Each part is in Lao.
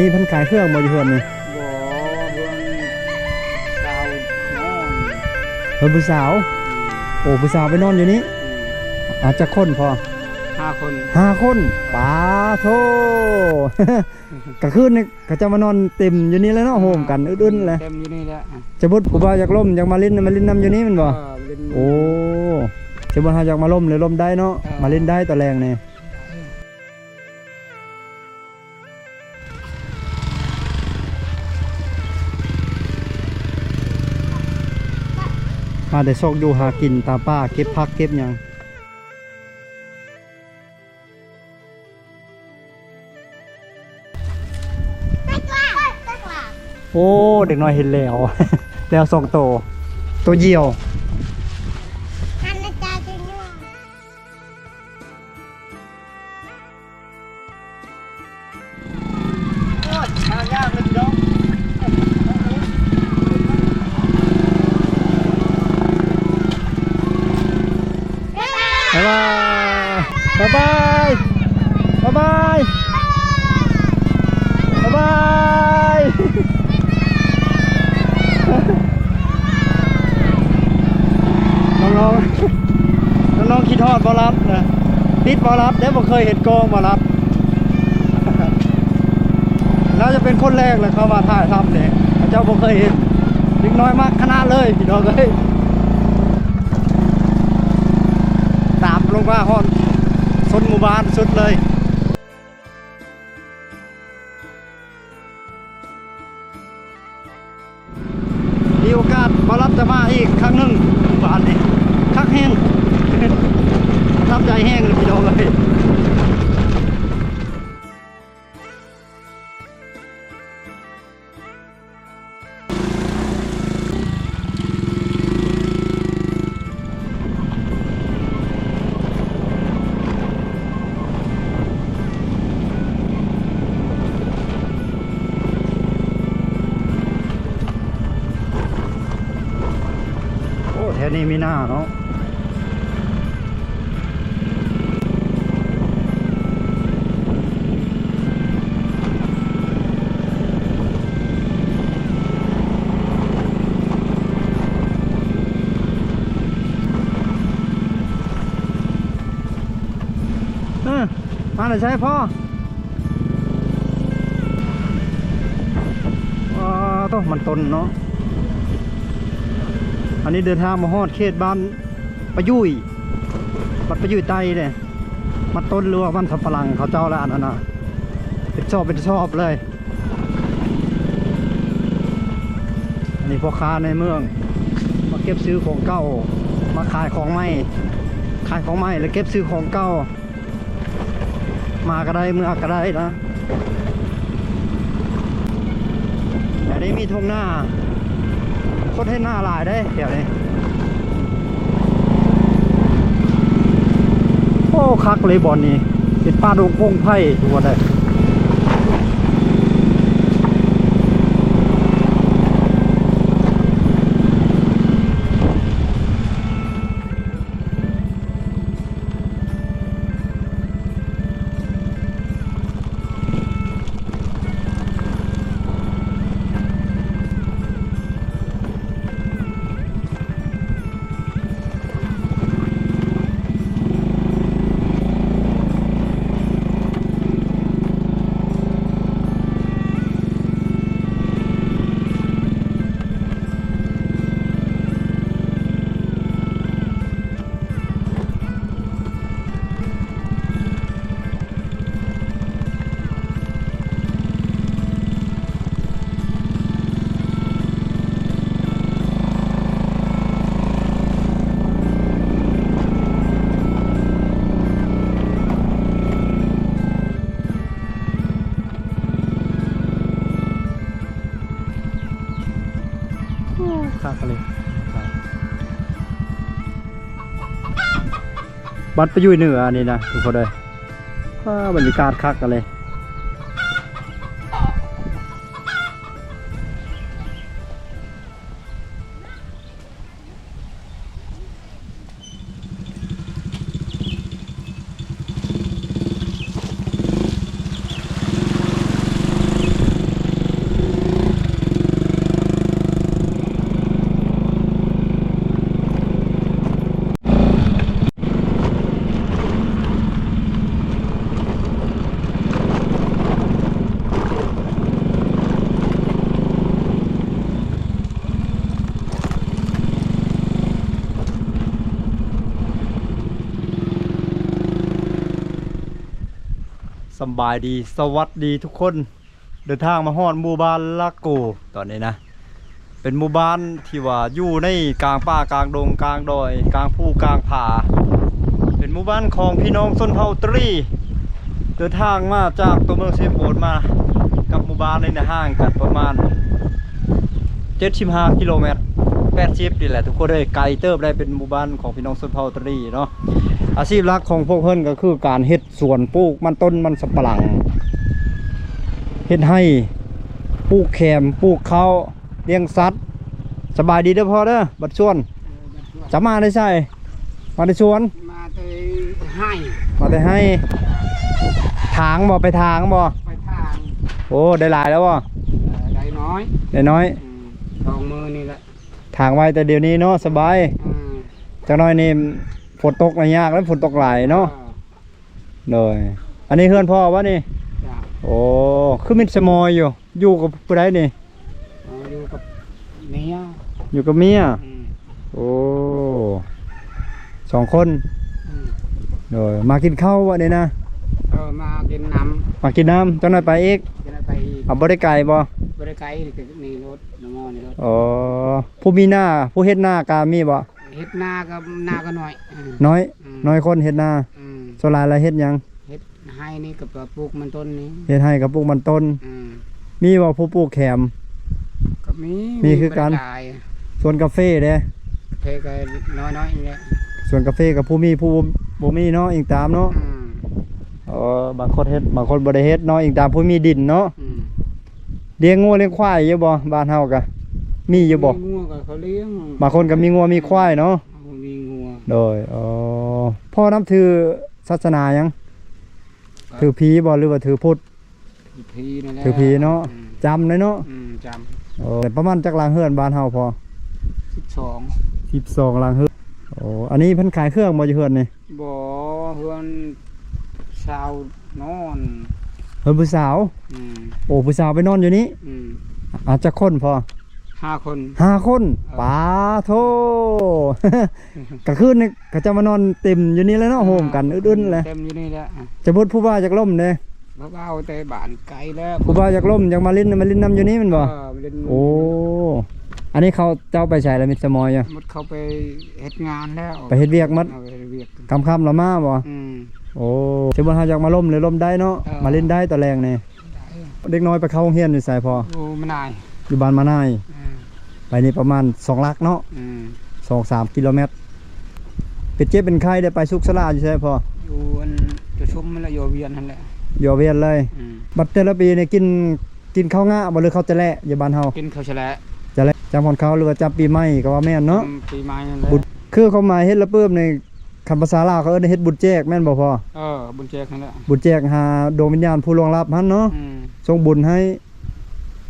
ມີເພິ່ນຂາຍເຄື່ອງບໍ່ຢູ່ເຮືອນນີ້? ບໍ່ ເຮືອນສາວນອນ. ເຮືອນຜູ້ສາວ? ອືມ. ໂອ້ ຜູ້ສາວໄປນອນຢູ່ນີ້? ອືມ. ອາ ຈັກຄົນພໍ່? ຫ້າຄົນ. ຫ້າຄົນ. ປາໂທ ກາງຄືນນີ້ເຂົາເຈົ້າມານອນເຕັມຢູ່ນີ້ແຫຼະເນາະ ໂຮມກັນອຶດໆແຫຼະ. ເຕັມຢູ່ນີ້ແຫຼະ. ສະມຸດຜູ້ບ່າວຢາກລົມ ຢາກມາຫຼິ້ນ ມາຫຼິ້ນນຳຢູ່ນີ້ແມ່ນບໍ່? ເອີ ມາຫຼິ້ນ. ໂອ້ ສະມຸດເຮົາຢາກມາລົມ ຫຼື ລົມໄດ້ເນາະ. ເອີ ມາຫຼິ້ນໄດ້ຕອນແລງນີ້. ມາແຕ່ຊອກຢູ່ຫາກິນຕາມປ່າ ເກັບຜັກເກັບຫຍັງ. ໂອ້ ເດັກນ້ອຍເຫັນແລ້ວ ແລ້ວສອງໂຕ ໂຕດຽວ. ໂອ້ຍ ຫາຍາກເລີຍພີ່ນ້ອງ. ບາຍບາຍ ບາຍບາຍ ບາຍບາຍ ບາຍບາຍ. ນ້ອງໆ ນ້ອງໆຄິດຮອດໝໍລຳນະ ຕິດໝໍລຳເດ້ ບໍ່ເຄີຍເຫັນກອງໝໍລຳ. ລາວຈະເປັນຄົນແລກແຫຼະເຂົ້າມາຖ່າຍທຳເດ້ ເຂົາເຈົ້າບໍ່ເຄີຍເຫັນ. ເດັກນ້ອຍມັກຂະໜາດເລີຍພີ່ນ້ອງເອີຍ. ຕາມລົງມາຮອດຊົນໝູ່ບ້ານສຸດເລີຍ. ມີໂອກາດບ່າວລັດຈະມາອີກຄັ້ງໜຶ່ງ ບ້ານນີ້ຄັກແຮງ ປະທັບໃຈແຮງພີ່ນ້ອງເອີຍ. ໂອ້ ແຖວນີ້ມີນາເນາະ. ເອີ ມາແຕ່ໃສພໍ່? ວ້າ ໂທ້ ມັນຕົ້ນເນາະ. ອັນນີ້ເດີນທາງມາຮອດເຂດບ້ານປະຍຸຍ ວັດປະຍຸຍໃຕ້ເດ້. ມັນຕົ້ນ ຫຼືວ່າມັນສຳປະຫຼັງເຂົາເຈົ້າລະ ອັນນັ້ນນະ ເປັນຊອບເປັນຊອບເລີຍ. ອັນນີ້ພໍ່ຄ້າໃນເມືອງ ມາເກັບຊື້ຂອງເກົ່າ ມາຂາຍຂອງໃໝ່ ຂາຍຂອງໃໝ່ແລ້ວເກັບຊື້ຂອງເກົ່າ. ມາກໍໄດ້ ເມືອກໍໄດ້ນະ. ແຖວນີ້ມີທົ່ງນາ ຄົນເຮັດນາຫຼາຍເດ້ແຖວນີ້. ໂອ້ ຄັກເລີຍບ່ອນນີ້ ເປັນປ່າດົງພົງໄຜ່ ທຸກຄົນເອີຍ. ໂອ້ ຄັກອີ່ຫຼີ ບັດໄປຢູ່ເໜືອນີ້ນະ ທຸກຄົນເອີຍ. ວ້າ ບັນຍາກາດຄັກອີ່ຫຼີ. ໂ ສະບາຍດີ ສະຫວັດດີທຸກຄົນ. ເດີນທາງມາຮອດໝູ່ບ້ານລາໂກຕອນນີ້ນະ ເປັນໝູ່ບ້ານທີ່ວ່າຢູ່ໃນກາງປ່າກາງດົງກາງດອຍ ກາງພູກາງຜາ ເປັນໝູ່ບ້ານຂອງພີ່ນ້ອງຊົນເຜົ່າຕະລີ. ເດີນທາງມາຈາກຕົວເມືອງເຊໂປນມາກັບໝູ່ບ້ານນີ້ນະ ຫ່າງກັນປະມານເຈັດສິບຫ້າກິໂລແມັດ ແປດສິບນີ້ແຫຼະທຸກຄົນເອີຍ ໄກເຕີບໄດ໋. ເປັນໝູ່ບ້ານຂອງພີ່ນ້ອງຊົນເຜົ່າຕະລີເນາະ. ອາຊີບຫຼັກຂອງພວກເພິ່ນກໍຄືການເຮັດ ສວນປູກມັນຕົ້ນມັນສຳປະຫຼັງ ເຮັດໄຮ່ ປູກແຂມ ປູກເຂົ້າ ລ້ຽງສັດ. ສະບາຍດີເດີພໍ່ເດີ ບັດຊວນ. ເອີ ບັດຊວນ. ຈະມາແຕ່ໃສ? ມາແຕ່ສວນ? ມາແຕ່ໄຮ່. ມາແຕ່ໄຮ່. ຖາງບໍ່? ໄປຖາງບໍ່? ໄປຖາງ. ໂອ້ ໄດ້ຫຼາຍແລ້ວບໍ່? ເອີ ໄດ້ໜ້ອຍ. ໄດ້ໜ້ອຍ. ອືມ ສອງມື້ນີ້ແຫຼະ. ຖາງໄວ້ແຕ່ດຽວນີ້ເນາະ ສະບາຍ. ອືມ ຈັກໜ້ອຍນີ້ຝົນຕົກລະຍາກແລ້ວ ຝົນຕົກຫຼາຍເນາະ. ເອີ ໂດຍ ອັນນີ້ເຮືອນພໍ່ວະນີ້? ຈ້າ. ໂອ້ ຄືມິດສະໝອຍຢູ່ ຢູ່ກັບຜູ້ໃດນີ້? ເອີ ຢູ່ກັບເມຍ. ຢູ່ກັບເມຍ? ອືມ ໂອ້ ສອງຄົນ. ອືມ ໂດຍ ມາກິນເຂົ້າວະນີ້ນະ? ເອີ ມາກິນນ້ຳ. ມາກິນນ້ຳ ຈັກໜ້ອຍໄປອີກ. ຈັກໜ້ອຍໄປອີກ. ເອົາ ບໍ່ໄດ້ໄກບໍ່? ບໍ່ໄດ້ໄກ ນີ້ລົດ ນ້ຳມັນນີ້ລົດ. ອໍ ຜູ້ມີນາ ຜູ້ເຮັດນາກະມີບໍ່? ເຮັດນາກໍ ນາກໍໜ້ອຍ. ອືມ ນ້ອຍ. ອືມ ນ້ອຍຄົນເຮັດນາ. ອືມ ສ່ວນຫຼາຍລະເຮັດຫຍັງ? ເຮັດໄຮ່ນີ້ກໍປູກມັນຕົ້ນນີ້. ເຮັດໄຮ່ກໍປູກມັນຕົ້ນ. ອືມ ມີບໍ່ຜູ້ປູກແຂມ? ກໍມີ. ມີຄືກັນ. ມີບໍ່ຫຼາຍ. ສວນກາເຟເດ້? ກາເຟກໍນ້ອຍໆນີ້ແຫຼະ. ສວນກາເຟກໍຜູ້ມີຜູ້ບໍ່ມີເນາະ ອີງຕາມເນາະ. ອືມ ເອີ ບາງຄົນເຮັດ ບາງຄົນບໍ່ໄດ້ເຮັດເນາະ ອີງຕາມຜູ້ມີດິນເນາະ. ອືມ ລ້ຽງງົວລ້ຽງຄວາຍຢູ່ບໍ່? ບ້ານເຮົາກະມີຢູ່ບໍ່? ມີງົວກໍເຂົາລ້ຽງ. ບາງຄົນກໍມີງົວມີຄວາຍເນາະ. ມີງົວ. ໂດຍ ອໍ ພໍ່ນັບຖືສາສະໜາຫຍັງ? ຖືຜີບໍ່ ຫຼືວ່າຖືພຸດ? ຖືຜີນັ້ນແຫຼະ. ຖືຜີເນາະ. ອືມ ຈຳເລີຍເນາະ. ອືມ ຈຳ. ໂອ້ ປະມານຈັກຫຼັງເຮືອນບ້ານເຮົາພໍ່? ສິບສອງ. ສິບສອງຫຼັງເຮືອນ. ໂອ້ ອັນນີ້ເພິ່ນຂາຍເຄື່ອງບໍ່ຢູ່ເຮືອນນີ້? ບໍ່ ເຮືອນສາວນອນ. ເຮືອນຜູ້ສາວ? ອືມ ໂອ້ ຜູ້ສາວໄປນອນຢູ່ນີ້? ອືມ ອາ ຈັກຄົນພໍ່? ຫ້າຄົນ. ຫ້າຄົນ. ເອີ ປາໂທ ກາງຄືນນີ້ເຂົາເຈົ້າມານອນເຕັມຢູ່ນີ້ແຫຼະເນາະ. ເອີ ໂຮມກັນອຶດໆແຫຼະ. ເຕັມຢູ່ນີ້ແຫຼະ. ສະມຸດຜູ້ບ່າວຢາກລົມເດ້? ຜູ້ບ່າວແຕ່ບ້ານໄກແລ້ວ. ຜູ້ບ່າວຢາກລົມ ຢາກມາຫຼິ້ນ ມາຫຼິ້ນນຳຢູ່ນີ້ແມ່ນບໍ່? ເອີ ມາຫຼິ້ນ. ໂອ້ ອັນນີ້ເຂົາເຈົ້າໄປໃສລະ ມິດສະໝອຍ? ໝົດເຂົາໄປເຮັດງານແລ້ວ. ໄປເຮັດວຽກໝົດ. ເອີ ໄປເຮັດວຽກ. ຄ່ຳໆລະມາບໍ່? ອືມ ໂອ້ ສົມມຸດເຮົາຢາກມາລົມເລີຍ ລົມໄດ້ເນາະ. ເອີ ມາຫຼິ້ນໄດ້ຕອນແລງນີ້. ເອີ ເດັກນ້ອຍໄປເຂົ້າໂຮງຮຽນຢູ່ໃສພໍ່? ຢູ່ມະນາຍ. ຢູ່ບ້ານມະນາຍ. ອືມ ໄປນີ້ປະມານສອງຫຼັກເນາະ. ອືມ ສອງສາມກິໂລແມັດ. ເປັນເຈັບເປັນໄຂ້ໄດ້ໄປສຸກສະຫຼາຢູ່ໃສພໍ່? ຢູ່ອັນຈຸຊຸມຫັ້ນແຫຼະ ຢູ່ວຽນຫັ້ນແຫຼະ. ຢູ່ວຽນເລີຍ. ອືມ ບັດແຕ່ລະປີນີ້ກິນ ກິນເຂົ້າງາບໍ່ ຫຼືເຂົ້າຈະແລະ? ຢູ່ບ້ານເຮົາກິນເຂົ້າຈະແລະ. ຈະແລະ ຈຳກ່ອນເຂົ້າ ຫຼືວ່າຈຳປີໃໝ່ກໍວ່າແມ່ນເນາະ. ອືມ ປີໃໝ່ຫັ້ນແຫຼະ. ບຸນ ຄືຄວາມໝາຍເຮັດລະປຶບນີ້ ຄັນພາສາລາວເຂົາເອີ້ນເຮັດບຸນແຈກແມ່ນບໍ່ພໍ່? ເອີ ບຸນແຈກຫັ້ນແຫຼະ. ບຸນແຈກຫາດວງວິນຍານຜູ້ລ່ວງລັບຫັ້ນເນາະ. ອືມ ສົ່ງບຸນໃຫ້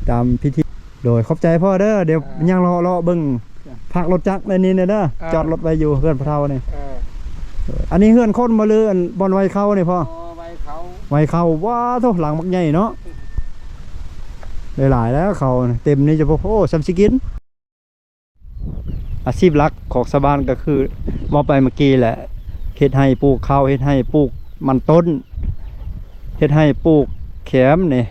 ຕາມພິທີ. ໂດຍ ຂອບໃຈພໍ່ເດີ. ດຽວ ເອີ ຍ່າງເລາະເລາະເບິ່ງ ຝາກລົດຈັກໃນນີ້ແດ່ເດີ. ເອີ ຈອດລົດໄວ້ຢູ່ເຮືອນພໍ່ເຖົ້ານີ້. ເອີ ເອີ ອັນນີ້ເຮືອນຄົນບໍ່ ຫຼືອັນບ່ອນໄວ້ເຂົ້ານີ້ພໍ່? ອໍ ໄວ້ເຂົ້າ. ໄວ້ເຂົ້າ. ວ້າໂທ້ ຫຼັງບັກໃຫຍ່ເນາະ. ຫຼາຍໆແລ້ວເຂົ້າເຕັມນີ້ ຈະບໍ່ ໂອ້ ສ່ຳຊິກິນ. ອາຊີບຫຼັກຂອງຊາວບ້ານກໍຄືເວົ້າໄປເມື່ອກີ້ແຫຼະ ເຮັດໄຮ່ປູກເຂົ້າ ເຮັດໄຮ່ປູກມັນຕົ້ນ ເຮັດໄຮ່ປູກແຂມນີ້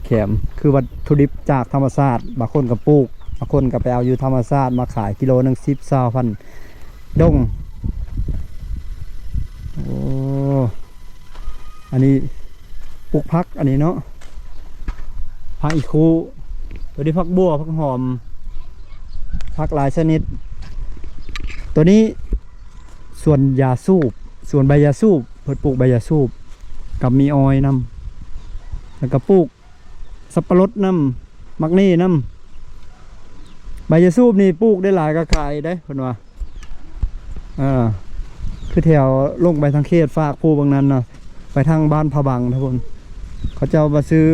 ແຂມຄືວັດຖຸດິບຈາກທຳມະຊາດ ບາງຄົນກໍປູກ ບາງຄົນກໍໄປເອົາຢູ່ທຳມະຊາດມາຂາຍ ກິໂລໜຶ່ງສິບ ຊາວພັນດົງ. ໂອ້ ອັນນີ້ປູກຜັກ ອັນນີ້ເນາະ ຜັກອີ່ຄູ ຕົວນີ້ຜັກບົ່ວ ຜັກຫອມ ຜັກຫຼາຍຊະນິດ. ຕົວນີ້ສວນຢາສູບ ສວນໃບຢາສູບ ເພິ່ນປູກໃບຢາສູບກັບມີອ້ອຍນຳ ແລ້ວກໍປູກ ສັບປະລົດນຳ ໝາກເໜ່ນຳ. ໃບຢາສູບນີ້ປູກໄດ້ຫຼາຍກໍຂາຍໄດ້ເພິ່ນວ່າ ເອີ ຄືແຖວລົງໄປທາງເຂດຟາກພູເບິ່ງນັ້ນນະ ໄປທາງບ້ານຜາບັງພຸ້ນ ເຂົາເຈົ້າມາຊື້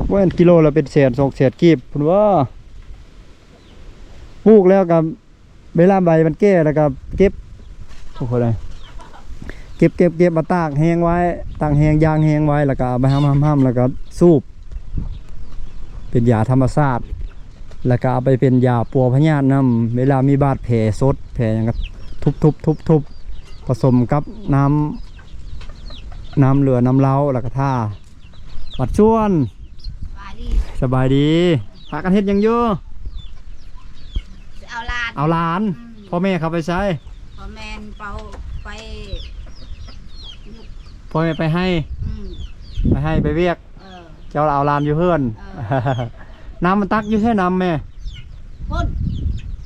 ແມ່ນກິໂລລະເປັນແສນສອງແສນກີບພຸ້ນວ່າ ປູກແລ້ວກໍ ເວລາໃບມັນແກ່ແລ້ວກໍເກັບ ໂອ້ໂຫ ເກັບ ເກັບ ເກັບມາຕາກແຫ້ງໄວ້ ຕາກແຫ້ງ ຢາງແຫ້ງໄວ້ ແລ້ວກໍເອົາໄປຫ້ຳໆ ແລ້ວກໍສູບ ເປັນຢາທຳມະຊາດ ແລ້ວກໍເອົາໄປເປັນຢາປົວພະຍາດນຳ ເວລາມີບາດແຜສົດ ແຜຫຍັງກໍທຸບໆໆ ປະສົມກັບນ້ຳ ນ້ຳເຫຼືອນ້ຳເຫຼົ້າ ແລ້ວກໍຖ້າບັດຊວນ. ສະບາຍດີ ສະບາຍດີ. ພາກັນເຮັດຫຍັງຢູ່? ຊິເອົາຫຼານ ເອົາຫຼານ. ອືມ ພໍ່ແມ່ເຂົາໄປໃສ? ພໍ່ແມ່ເຂົາໄປ ພໍ່ແມ່ໄປໄຮ່. ອືມ ໄປໄຮ່ໄປວຽກ. ເອີ ເຈົ້າລະເອົາຫຼານຢູ່ເຮືອນ. ເອີ ນ້ຳມັນຕັກຢູ່ໃສນ້ຳແມ່? ພຸ້ນ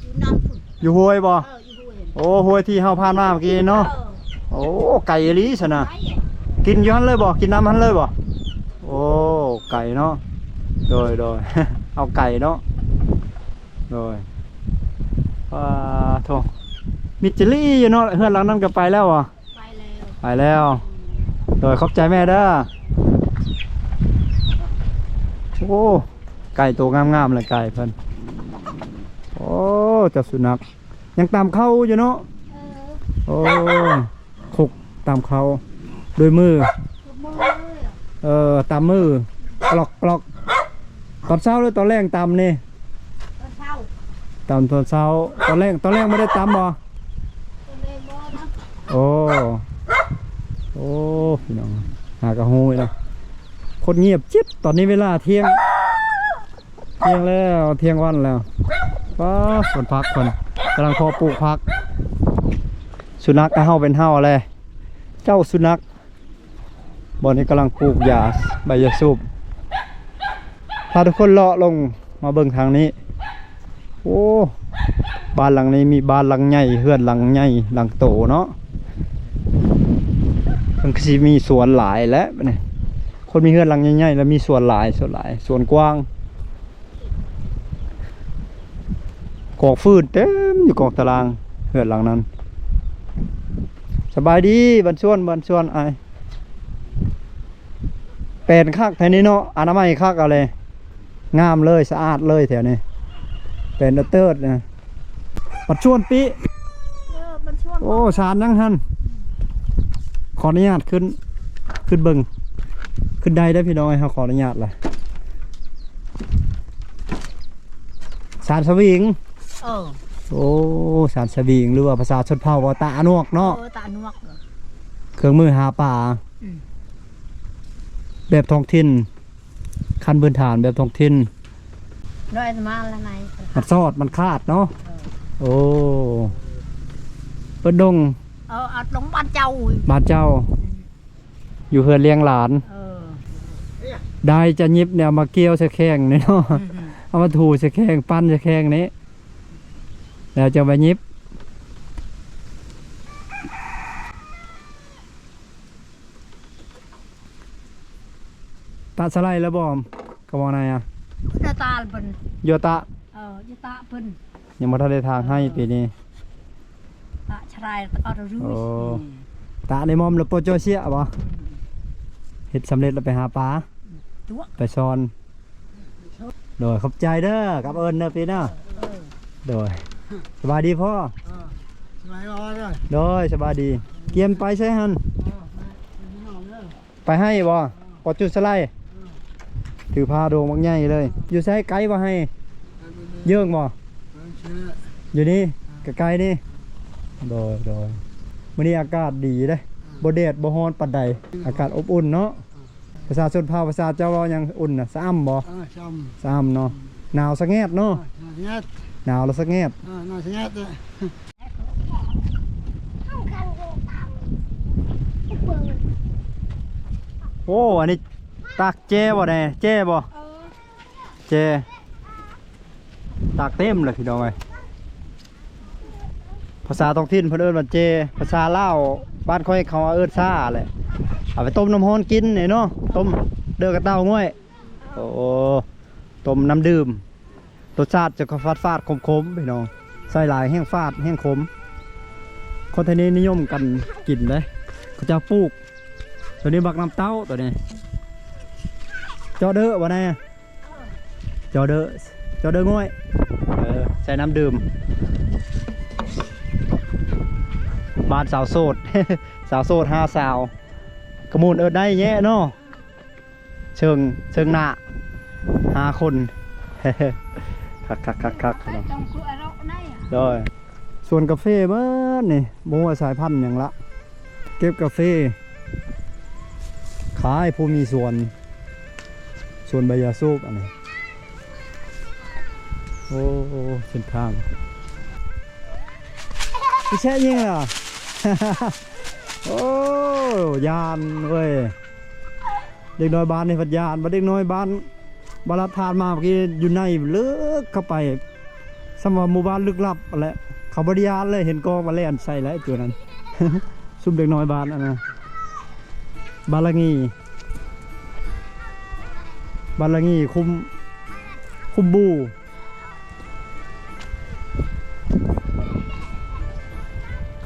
ຢູ່ນ້ຳພຸ້ນ ຢູ່ຫ້ວຍບໍ່? ເອີ ຢູ່ຫ້ວຍ. ໂອ້ ຫ້ວຍທີ່ເຮົາຜ່ານມາເມື່ອກີ້ເນາະ. ເອີ ໂອ້ ໄກອີ່ຫຼີຊັ້ນນະ. ໄກ ກິນຢູ່ຫັ້ນເລີຍບໍ່? ກິນນ້ຳຫັ້ນເລີຍບໍ່? ໂອ້ ໄກເນາະ. ໂດຍ ໂດຍ ເອົາໄກເນາະ. ໂດຍ ປາໂທ້ ມິດຈີ່ລີ້ຢູ່ເນາະ. ເຮືອນຫຼັງນັ້ນກໍໄປແລ້ວບໍ່? ໄປແລ້ວ ໄປແລ້ວ. ໂດຍ ຂອບໃຈແມ່ເດີ. ໂອ້ ໄກ່ໂຕງາມໆ ເລີຍ ໄກ່ເພິ່ນ. ໂອ້ ເຈົ້າສຸນັກຍັງຕຳເຂົ້າຢູ່ເນາະ. ເອີ ໂອ້ ຄົກຕຳເຂົ້າດ້ວຍມື. ເອີ ຕຳມື ກລອກໆ. ຕອນເຊົ້າ ຫຼື ຕອນແລງຕຳນີ້? ຕອນເຊົ້າ ຕຳຕອນເຊົ້າ. ຕອນແລງ ຕອນແລງບໍ່ໄດ້ຕຳບໍ່? ຕອນແລງບໍ່ນະ. ໂອ້ ໂອ້ ພີ່ນ້ອງ ຫາກະຮູ້ເນາະ. ຄົນງຽບຈິບ. ຕອນນີ້ເວລາທ່ຽງ ທ່ຽງແລ້ວ ທ່ຽງວັນແລ້ວ. ປ້າ ສວນຜັກເພິ່ນກຳລັງເພາະປູກຜັກ. ສຸນັກເຮົາເປັນເຮົາແຫຼະ ເຈົ້າສຸນັກ. ບ່ອນນີ້ກຳລັງປູກຢາ ໃບຢາສູບ. ພາທຸກຄົນເລາະລົງມາເບິ່ງທາງນີ້. ໂອ້ ບ້ານຫຼັງນີ້ມີບ້ານຫຼັງໃຫຍ່ ເຮືອນຫຼັງໃຫຍ່ ຫຼັງໂຕເນາະ. ມັນຄືຊິມີສວນຫຼາຍແຫຼະບາດນີ້. ຄົນມີເຮືອນຫຼັງໃຫຍ່ໆ ແລ້ວມີສວນຫຼາຍ ສວນຫຼາຍ ສວນກວ້າງ. ກອງຟືນເຕັມຢູ່ກອງຕາລາງເຮືອນຫຼັງນັ້ນ. ສະບາຍດີ ບັນຊວນ ບັນຊວນອ້າຍ. ແປນຄັກແຖວນີ້ເນາະ ອະນາໄມຄັກເອົາເລີຍ. ງາມເລີຍ ສະອາດເລີຍແຖວນີ້ ແປນເຕີດໆ ນະ. ບັນຊວນປິ. ເອີ ບັນຊວນ. ໂອ້ ສານຫຍັງຫັ້ນ? ຂໍອະນຸຍາດຂຶ້ນ ຂຶ້ນເບິ່ງ ຂຶ້ນໄດ້ເດີພີ່ນ້ອງເອີຍ. ເຮົາຂໍອະນຸຍາດລະ ສານສະຫວິງ. ເອີ ໂອ້ ສານສະຫວິງ ຫຼືວ່າພາສາຊົນເຜົ່າວ່າຕາອະນວກເນາະ. ເອີ ຕາອະນວກ. ເອີ ເຄື່ອງມືຫາປາ. ອືມ ແບບທ້ອງຖິ່ນ ຂັ້ນພື້ນຖານແບບທ້ອງຖິ່ນ. ໂດຍ ມາລະໄນ ມັນຊອດ ມັນຂາດເນາະ. ເອີ ໂອ້ ເປັນດົງ. ເອີ ເອົາລົງບ້ານເຈົ້າ ບ້ານເຈົ້າ. ອືມ ຢູ່ເຮືອນລ້ຽງຫຼານ. ເອີ ໄດ້ຈະຫຍິບແນວມາກ່ຽວໃສ່ແຂ້ງນີ້ເນາະ. ອືມ ເອົາມາຖູໃສ່ແຂ້ງ ປັ່ນໃສ່ແຂ້ງນີ້ ແລ້ວຈັ່ງໄປຫຍິບ. ຕະສະໄລແລ້ວບໍ່? ກະບອກນາຍອະ ຕະຕາລເພິ່ນ ໂຍຕະ. ເອີ ໂຍຕະເພິ່ນ ຍັງບໍ່ທັນໄດ້ຖາງໄຮ່ປີນີ້. ຕະສະໄລ ຕະກອດ ໂອ້ ຕະໃນໝອມແລ້ວໂປໂຈເຊຍບໍ່? ອືມ ເຮັດສຳເລັດແລ້ວໄປຫາປາ ຕົວະ ໄປຊ່ອນ. ໂດຍ ຂອບໃຈເດີ ກັບເອີ້ນເດີປີໜ້າ. ເອີ ໂດຍ ສະບາຍດີພໍ່. ເອີ ສະບາຍດີ. ໂດຍ ສະບາຍດີ. ກຽມໄປໃສຫັ້ນ? ເອີ ໄປນອກເດີ ໄປໄຮ່ບໍ່? ເອີ ປະຈຸດສະໄລ. ເອີ ຖືພາໂດງບັກໃຫຍ່ເລີຍ. ເອີ ຢູ່ໃສ ໄກບໍ່ໄຮ່? ເອີ ເຢີ້ງບໍ່? ເອີ ຢູ່ນີ້ ເອີ ໃກ້ໆ ນີ້. ໂດຍ ໂດຍ ມື້ນີ້ອາກາດດີເດ້. ເອີ ບໍ່ແດດບໍ່ຮ້ອນປານໃດ. ເອີ ອາກາດອົບອຸ່ນເນາະ. ເອີ ພາສາຊົນເຜົ່າ ພາສາເຈົ້າເວົ້າຫຍັງ? ອຸ່ນນະ ສະອຳບໍ່? ເອີ ສະອຳ ສະອຳເນາະ. ອືມ ໜາວສະແງດເນາະ. ເອີ ໜາວສະແງດ ໜາວລະສະແງດ. ເອີ ໜາວສະແງດເດີ. ໂອ້ ອັນນີ້ຕາກແຈ້ບໍ່ແດ່? ແຈ້ບໍ່? ເອີ ແຈ້ ຕາກເຕັມເລີຍພີ່ນ້ອງເອີຍ. ພາສາທ້ອງຖິ່ນເພິ່ນເອີ້ນວ່າເຈ, ພາສາລາວບ້ານຂ້ອຍເຂົາເອີ້ນຊາແຫຼະ. ເອົາໄປຕົ້ມນ້ຳຮ້ອນກິນນີ້ເນາະ, ຕົ້ມເດີກະເຕົ້າງວຍ. ໂອ້ ຕົ້ມນ້ຳດື່ມ, ລົດຊາດຈະຝາດໆ ຂົມໆ ພີ່ນ້ອງ. ໃສ່ຫຼາຍແຮງຝາດແຮງຂົມ. ຄົນໄທນີ້ນິຍົມກັນກິນເດ້, ເຂົາເຈົ້າປູກ. ໂຕນີ້ບັກນ້ຳເຕົ້າ ໂຕນີ້. ເຈາະເດີບໍ່ແນ່? ຈອເດີ ຈອເດີງວຍ ເອີ ໃສ່ນ້ຳດື່ມ. ບ້ານສາວໂສດ ສາວໂສດຫ້າສາວ ກະມູນເອີ້ນໄດ້ແຍະເນາະ. ເຊີງ ເຊີງໜ້າຫ້າຄົນ ຄັກໆໆໆ ໂດຍ. ສວນກາເຟເບິດນີ້ ບໍ່ຮູ້ວ່າສາຍພັນຫຍັງລະ. ເກັບກາເຟ ຂາຍຜູ້ມີສວນ ສວນໃບຢາສູບອັນນີ້. ໂອ້ ເສັ້ນທາງ ອີແຊະຍິງລະ ໂອ້ ຢ້ານເວີຍ. ເດັກນ້ອຍບ້ານນີ້ພັດຢ້ານ ບັດເດັກນ້ອຍບ້ານ ບາລັດຜ່ານມາເມື່ອກີ້ ຢູ່ໃນເລິກເຂົ້າໄປ ສ່ຳວ່າໝູ່ບ້ານລຶກລັບຫັ້ນແຫຼະ. ເຂົາບໍ່ໄດ້ຢ້ານເລີຍ ເຫັນກ້ອງມາແລ່ນໃສ່ແລ້ວ ຕົວນັ້ນ. ຊຸມເດັກນ້ອຍບ້ານອັນນະ ບາລະງີ ບາລະງີ ຄຸມ ຄຸມບູ.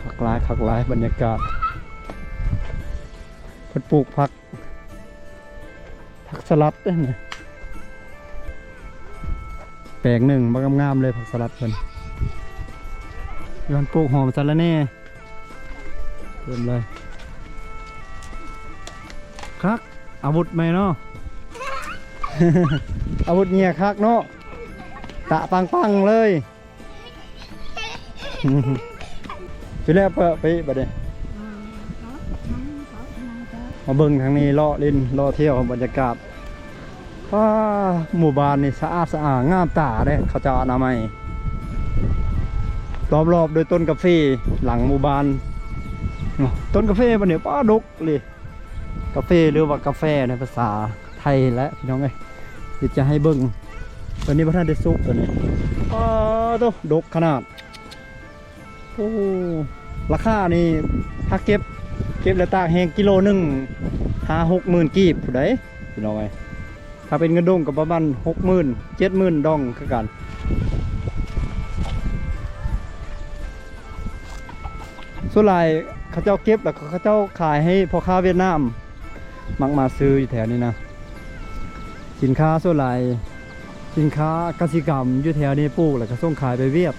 ຄັກຫຼາຍ ຄັກຫຼາຍ ບັນຍາກາດ. ເພິ່ນປູກຜັກ ຜັກສະຫຼັດເດ້ນີ້ ແປງໜຶ່ງບັກງາມໆເລີຍ ຜັກສະຫຼັດເພິ່ນ. ຢູ່ຫັ້ນປູກຫອມສະລະແໜ່ ເຕັມເລີຍ. ຄັກ ອາວຸດໃໝ່ເນາະ ອາວຸດເຫຍຄັກເນາະ ຕະປັງໆເລີຍ. ຊິແລ້ວເປີະໄປບັດນີ້ ມາເບິ່ງທາງນີ້ ເລາະຫຼິ້ນເລາະທ່ຽວ ບັນຍາກາດ. ວ້າ ໝູ່ບ້ານນີ້ສະອາດສະອາດງາມຕາເດ້ ເຂົາເຈົ້າອະນາໄມ ລ້ອມລອບໂດຍຕົ້ນກາເຟ ຫຼັງໝູ່ບ້ານ. ຕົ້ນກາເຟບັດນີ້ ປ້າ ດົກເລີຍ. ກາເຟ ຫຼືວ່າກາແຟໃນພາສາໄທແຫຼະ ພີ່ນ້ອງເອີຍ. ດຽວຈະໃຫ້ເບິ່ງ ຕົວນີ້ບໍ່ທັນໄດ້ສຸກ ຕົວນີ້ ປາໂຕ ດົກຂະໜາດ. ໂອ້ ລາຄານີ້ ຖ້າເກັບ ເກັບແລ້ວຕາກແຫ້ງ ກິໂລໜຶ່ງ ຫ້າຫົກໝື່ນກີບພຸ້ນໃດ໋ ພີ່ນ້ອງເອີຍ. ຖ້າເປັນເງິນດົງກໍປະມານຫົກໝື່ນ ເຈັດໝື່ນດອງຄືກັນ. ສ່ວນຫຼາຍເຂົາເຈົ້າເກັບ ແລ້ວກໍເຂົາເຈົ້າຂາຍໃຫ້ພໍ່ຄ້າຫວຽດນາມ ມັກມາຊື້ຢູ່ແຖວນີ້ນະ. ສິນຄ້າສ່ວນຫຼາຍ ສິນຄ້າກະສິກຳຢູ່ແຖວນີ້ປູກ ແລ້ວກໍສົ່ງຂາຍໄປຫວຽດ.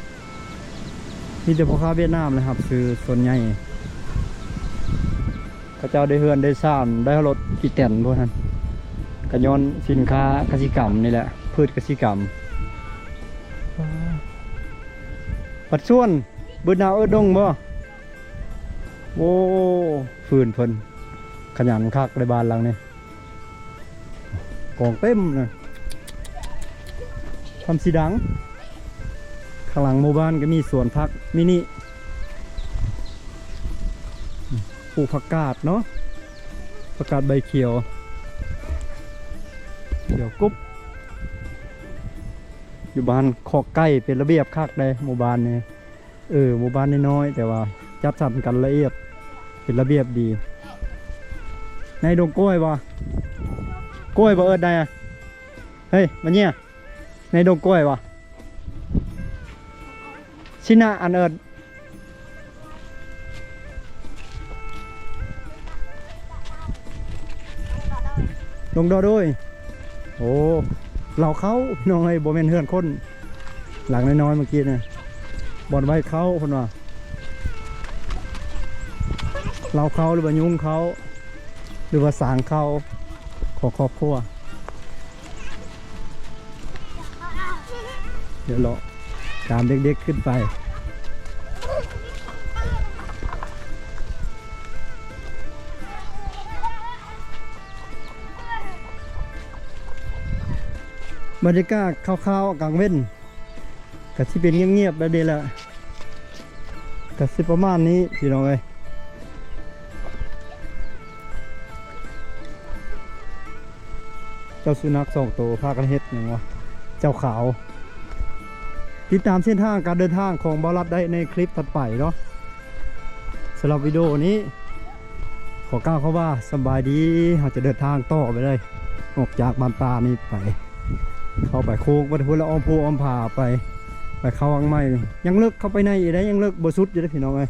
ມີແຕ່ພໍ່ຄ້າຫວຽດນາມແຫຼະຮັບຊື້ສ່ວນໃຫຍ່. ເຂົາເຈົ້າໄດ້ເຮືອນໄດ້ຊານ ໄດ້ລົດອີແຕນພວກນັ້ນ ກໍຍ້ອນສິນຄ້າກະສິກຳນີ້ແຫຼະ ພືດກະສິກຳ. ບັດຊວນ ບືດໜາວເອິດດົງບໍ່? ໂອ້ ຟືນເພິ່ນຂະຫຍັນຄັກໃນບ້ານຫຼັງນີ້ ກອງເຕັມນະ ທຳສີດັງ. ຂ້າງຫຼັງໝູ່ບ້ານກໍມີສວນຜັກມິນິ ປູກຜັກກາດເນາະ ຜັກກາດໃບຂຽວ ຂຽວກຸບ. ຢູ່ບ້ານຄອກໄກ່ເປັນລະບຽບຄັກເດ້ ໝູ່ບ້ານນີ້. ເອີ ໝູ່ບ້ານນ້ອຍໆ ແຕ່ວ່າຈັດສັນກັນລະອຽດ ເປັນລະບຽບດີ. ໃນດົງກ້ວຍບໍ່? ກ້ວຍບໍ່ເອີ້ນໃດ? ເຮີ້ຍ ມາເນຍ ໃນດົງກ້ວຍບໍ່? ຊິນະ ອັນເອີ້ນ ລົງດໍໂດຍ. ໂອ້ ເລົ້າເຂົ້າ ພີ່ນ້ອງເອີຍ ບໍ່ແມ່ນເຮືອນຄົນ. ຫຼັງນ້ອຍໆ ເມື່ອກີ້ນີ້ ບ່ອນໄວ້ເຂົ້າເພິ່ນວ່າ ເລົ້າເຂົ້າ ຫຼືວ່າຍຸງເຂົ້າ ຫຼືວ່າສາງເຂົ້າຂອງຄອບຄົວ. ດຽວເລາະຕາມເດັກໆຂຶ້ນໄປ. ບັນຍາກາດຄ່າວໆກາງເວັນ ກະຊິເປັນງຽບໆແບບນີ້ແຫຼະ ກະຊິປະມານນີ້ພີ່ນ້ອງເອີຍ. ເຈົ້າສຸນັກສອງໂຕພາກັນເຮັດຫຍັງວະ ເຈົ້າຂາວ. ຕິດຕາມເສັ້ນທາງການເດີນທາງຂອງບ່າວລັດໄດ້ໃນຄລິບຖັດໄປເນາະ. ສຳລັບວິດີໂອນີ້ ຂໍກ່າວຄຳວ່າສະບາຍດີ. ເຮົາຈະເດີນທາງຕໍ່ໄປເລີຍ ອອກຈາກບ້ານປ່ານີ້ໄປ ເຂົ້າໄປໂຄ້ງໄປພຸ້ນ ແລ້ວອ້ອມພູອ້ອມຜາໄປ ໄປເຂົ້າວັງໃໝ່. ຍັງເລິກເຂົ້າໄປໃນອີກໄດ໋ ຍັງເລິກບໍ່ສຸດຢູ່ເດ້ພີ່ນ້ອງເອີຍ.